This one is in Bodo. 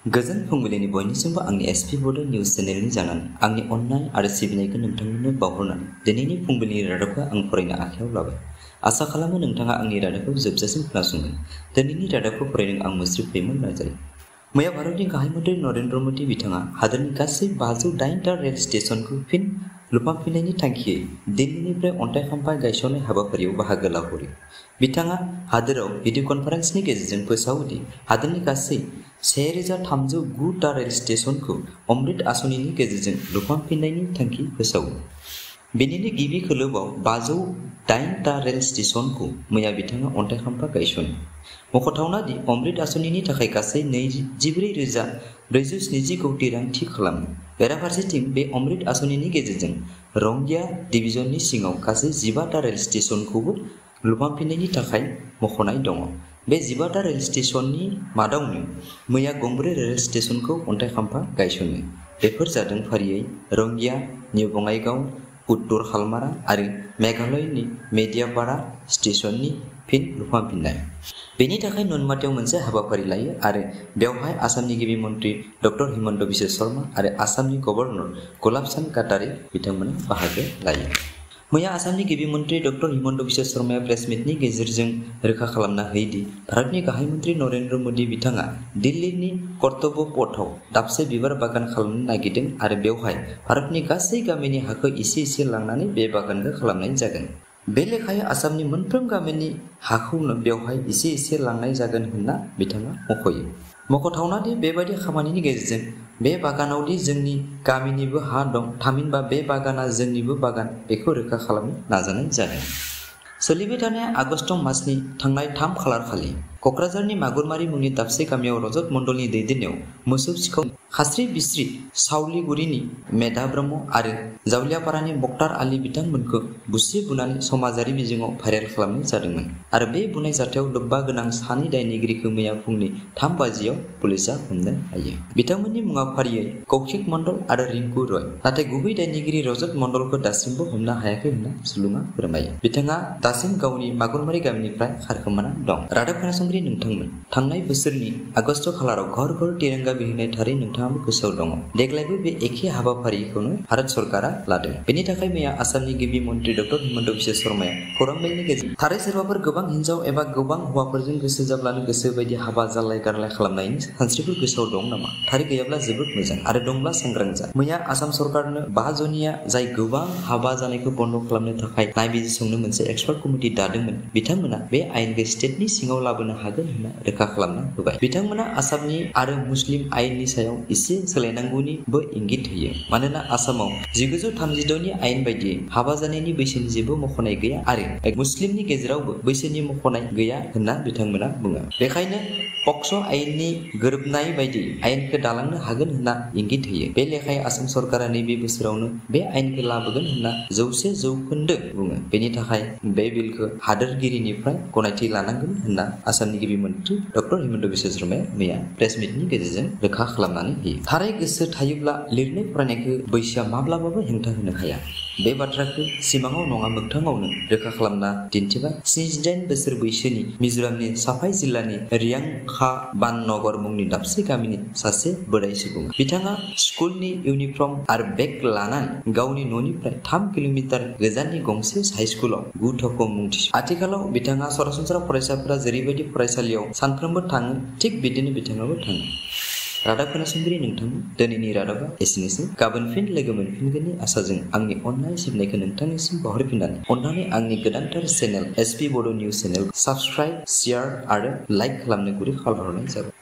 गोजोन फुंबिलिनि बयनिसिमबो आंनि एसपि बड' निउज चेनेलनि जानानै आंनि अननाय आरो सिबिनायखौ नोंथांनो बावहरनानै दिनैनि फुंबिलिनि रादाबखौ आं फरायनो आखायाव लाबाय। आसा खालामो नोंथाङा आंनि रादाबखौ जोबजासिम खोनासंगोन। दिनैनि रादाबखौ फरायदों आं मुस्रि फैमोन नार्जारि। मैया भारतनि गाहाय मन्त्रि नरेन्द्र मोदी बिथाङा हादोरनि गासै 508टा रेल स्टेशनखौ फिन लुफामफिननायनि थांखियै दिल्लीनिफ्राय अन्थाइ खाम्फा गायसननाय हाबाफारियाव बाहागो लाहरो। बिथाङा हादोराव भिडिअ कनफारेन्सनि गेजेरजों फोसावदि हादोरनि गासै 1309टा रेल स्टेशनखौ अमृत आसनिनि गेजेरजों लुफामफिननायनि थांखि फोसावो। बेनिनो गिबि खोलोबआव 508टा रेल स्टेशनखौ मैया बिथाङा अन्थाइ खाम्फा गायसनो। मख'थावना दि अमृत आसनिनि थाखाय गासै 24,470 कौटि रां थि खालामो। बेराफारसेथिं बे अमृत आसनिनि गेजेरजों रंगिया डिभिजननि सिङाव गासै 15टा रेल स्टेशनखौबो लुफामफिननायनि थाखाय मख'नाय दङ। बे 15टा रेल स्टेशननि मादावनो मैया गंब्रै रेल स्टेशनखौ अन्थाइ खाम्फा गायसनो। बेफोर जादों फारियै रंगिया, निउ बङाइगाव, उत्तर हालमारा आरो मेघालयनि मेदियापाड़ा स्टेशननि फिन लुफामफिननाय। बेनि थाखाय नुनमाथियाव मोनसे हाबाफारि लायो आरो बेवहाय आसामनि गिबि मन्त्रि डक्टर हिमन्त बिश्व शर्मा आरो आसामनि गभर्नर गुलाब चान्द काटारी बिथांमोना बाहागो लायो। मैया आसामनि गिबि मन्त्रि डक्टर हिमन्त बिश्व शर्माया प्रेस मिटनि गेजेरजों रोखा खालामना होयोदि भारतनि गाहाय मन्त्रि नरेन्द्र मोदी बिथाङा दिल्लीनि कर्तव्य पथआव दाबसे बिबार बागान खालामनो नागिरदों आरो बेवहाय भारतनि गासै गामिनि हाखौ इसे इसे लांनानै बे बागानखौ खालामनाय जागोन। बे लेखायै आसामनि मोनफ्रोम गामिनि हाखौनो बेवहाय इसे इसे लांनाय जागोन होनना बिथाङा मख'यो। मख'थावना दि बेबादि खामानिनि गेजेरजों बे बागानावदि जोंनि गामिनिबो हा दं, थामहिनबा बे बागाना जोंनिबो बागान, बेखौ रोखा खालामनो नाजानाय जादों। सोलिबाय थानाय आगस्ट मासनि थांनाय 3 खालारखालि क'क्राझारनि मागुरमारि मुंनि दाबसे गामियाव रजत मण्डलनि दैदेननायाव मोसौ सिखाव खास्रि बिस्रि सावलिगुरिनि मेधा ब्रह्म आरो जावलियापारानि मक्तार आली बिथांमोनखौ बुसि बुनानै समाजारि बिजोङाव भाइरेल खालामनाय जादोंमोन आरो बे बुनाय जाथायाव लोब्बा गोनां सानै दायनिगिरिखौ मैया फुंनि 3 बाजियाव पुलिसआ हमनो हायो। बिथांमोननि मुङा फारियै कौशिक मण्डल आरो रिंकु रय। नाथाय गुबै दायनिगिरि रजत मण्डलखौ दासिमबो हमनो हायाखै होनना सुलुङा फोरमायो। बिथाङा दासिम गावनि मागुरमारि गामिनिफ्राय खारखोमाना दं। रादाब खोनासंगिरि नोंथांमोन, थांनाय बोसोरनि आगस्ट खालाराव घर घर तिरंगा बिरहोनाय थारै नोंथाङाबो गोसोआव दङ। देग्लायबो बे एखे हाबाफारिखौनो भारत सरकारा लादों। बेनि थाखाय मैया आसामनि गिबि मन्त्रि डक्टर हिमन्त बिश्व शर्माया खौरां मेलनि गेजेरजों थारै सोरबाफोर गोबां हिन्जाव एबा गोबां हौवाफोरजों गोसो जाब्लानो गोसो बायदि हाबा जालाय गारलाय खालामनायनि सानस्रिफोर गोसोआव दं नामा? थारै गैयाब्ला जोबोद मोजां आरो दंब्ला सांग्रां जा। मैया आसाम सरकारनो 5 जनिया जाय गोबां हाबा जानायखौ बन्द खालामनो थाखाय नायबिजिरसंनो मोनसे एक्सपार्ट कमिटि दादोंमोन, बिथांमोना बे आयेनखौ स्टेटनि सिङाव लाबोनो हागोन होनना रोखा खालामना होबाय। बिथांमोना आसामनि आरो मुस्लिम आयेननि सायाव एसे सोलायनांगौनिबो इंगित होयो। मानोना आसामाव 1936नि आयेन बायदियै हाबा जानायनि बैसोनि जेबो मख'नाय गैया आरो मुस्लिमनि गेजेरावबो बैसोनि मख'नाय गैया होनना बिथांमोना बुङो। बेखायनो पक्स' आयेननि गोरोबनाय बायदि आयेनखौ दालांनो हागोन होनना इंगित होयो। बे लेखायै आसाम सरकारा नैबे बोसोरावनो बे आयेनखौ लाबोगोन होनना 100% बुङो। बेनि थाखाय बे बिलखौ हादोरगिरिनिफ्राय गनायथि लानांगोन होनना आसामनि गिबि मन्त्रि डक्टर हिमन्त बिश्व शर्माया मैया प्रेस मिटनि गेजेरजों रोखा खालामनानै होयो। थारै गोसो थायोब्ला लिरनाय फरायनायखौ बैसोआ माब्लाबाबो हेंथा होनो हाया। बे बाथ्राखौ सिमाङाव नङा मोगथाङावनो रोखा खालामना दिन्थिबाय 78 बोसोर बैसोनि मिज'रामनि साफाइ जिल्लानि रियांखाबाननगर मुंनि दाबसे गामिनि सासे बोराइ सुबुं। बिथाङा स्कुलनि इउनिफर्म आरो बेग लानानै गावनि न'निफ्राय 3 किल'मिटार गोजाननि गंसे हाइस्कुलाव 9 थाखोआव मुं थिसनो। आथिखालाव बिथाङा सरासनस्रा फरायसाफोरा जेरैबायदि फरायसालियाव सानफ्रोमबो थाङो, थिग बिदिनो बिथाङाबो थाङो। रादाब खोनासंगिरि नोंथांमोन, दिनैनि रादाबा एसेनोसै। गाबोन फिन लोगो मोनफिनगोननि आसाजों आंनि अननाय सिबिनायखौ नोंथांनिसिम बावहरफिननानै अननानै आंनि गोदानथार चेनेल एसपि बड' निउज चेनेल साबस्क्राइब, शेयार आरो लाइक खालामनो गुरै खावलायहरनाय जाबाय।